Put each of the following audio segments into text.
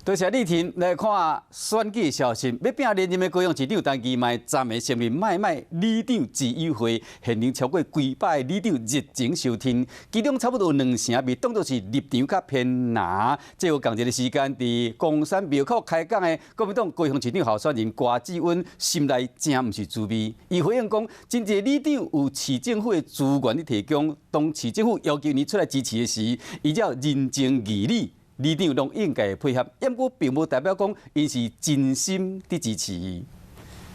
多謝麗婷。來看選舉消息，欲拼連任的高雄市長陳其邁，昨暝成立麥麥里長之友會，現場超過幾百个里長熱情相挺，其中差不多兩成被當作是立場較偏藍。這有仝一个時間，佇岡山廟口開講的國民黨高雄市長候選人郭志溫，心內真毋是滋味。伊回應講，真濟里長有市政府的資源咧提供，當市政府要求𪜶出來支持的時，依照人情義理，里長攏應該配合，毋過並無代表講𪜶是真心佇支持。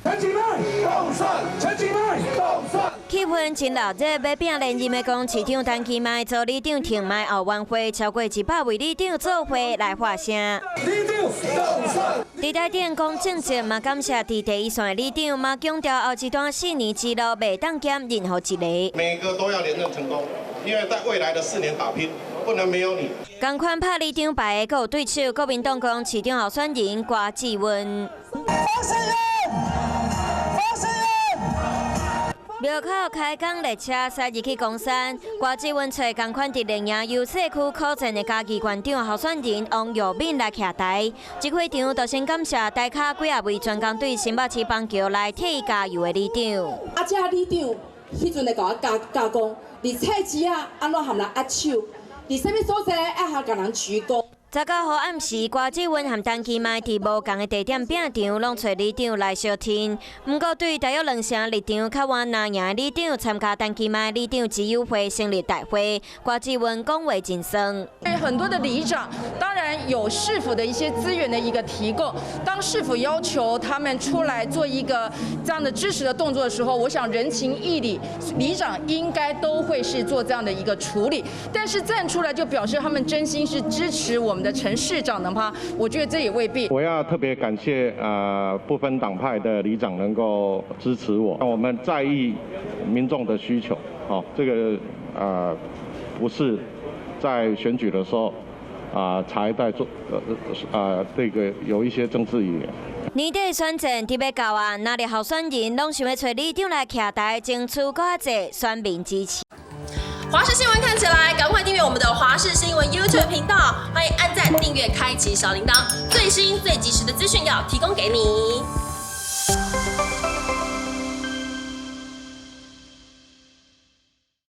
陳其邁當選，陳其邁當選。氣氛真熱熱，欲拼連任的高雄市長陳其邁做里長停賣後援會，超過100位里長做伙來發聲。里長當選。佇台頂講政績，嘛感謝佇第一線的里長，嘛強調後一段4年之路袂當減任何一个。每個都要連任成功，因為在未來的四年打拼，不能沒有你。仝款拍里長牌的，閣有對手國民黨高雄市長候選人郭志溫。方世廟口開講列車駛入去岡山，郭志溫揣仝款佇連營優勢區苦戰的嘉義縣長候選人王育敏來徛台。這會場就先感謝台跤幾仔位專工對新北市板橋來替伊加油的里長。啊，這里長彼陣來共我教教講，佇菜市仔按怎和人握手，佇啥物所在愛予共人鞠躬。19號暗時，郭志溫和陳其邁佇無仝的地點拼場，攏揣里長來相挺。毋過對大約兩成立場較倚藍營的里長參加陳其邁里長之友會成立大會，郭志溫講話真酸。很多的里長當然有市府的一些資源的一個提供，當市府要求他們出來做一個這樣的支持的動作的時候，我想人情義理，里長應該都會是做這樣的一個處理。但是站出來就表示他們真心是支持我們的陳市長的嗎？我覺得這也未必。我要特別感謝不分黨派的里長能夠支持我。我們在意民眾的需求，哦，這個不是在選舉的時候啊才在做，這個有一些政治語言。年底選戰佇欲到啊，藍綠候選人攏想欲揣里長來徛台，爭取閣較濟選民支持。華視新聞看起來，趕快訂閱我們的華視新聞 YouTube 頻道，歡迎按讚、訂閱、開啟小鈴鐺，最新最及時的資訊要提供給你。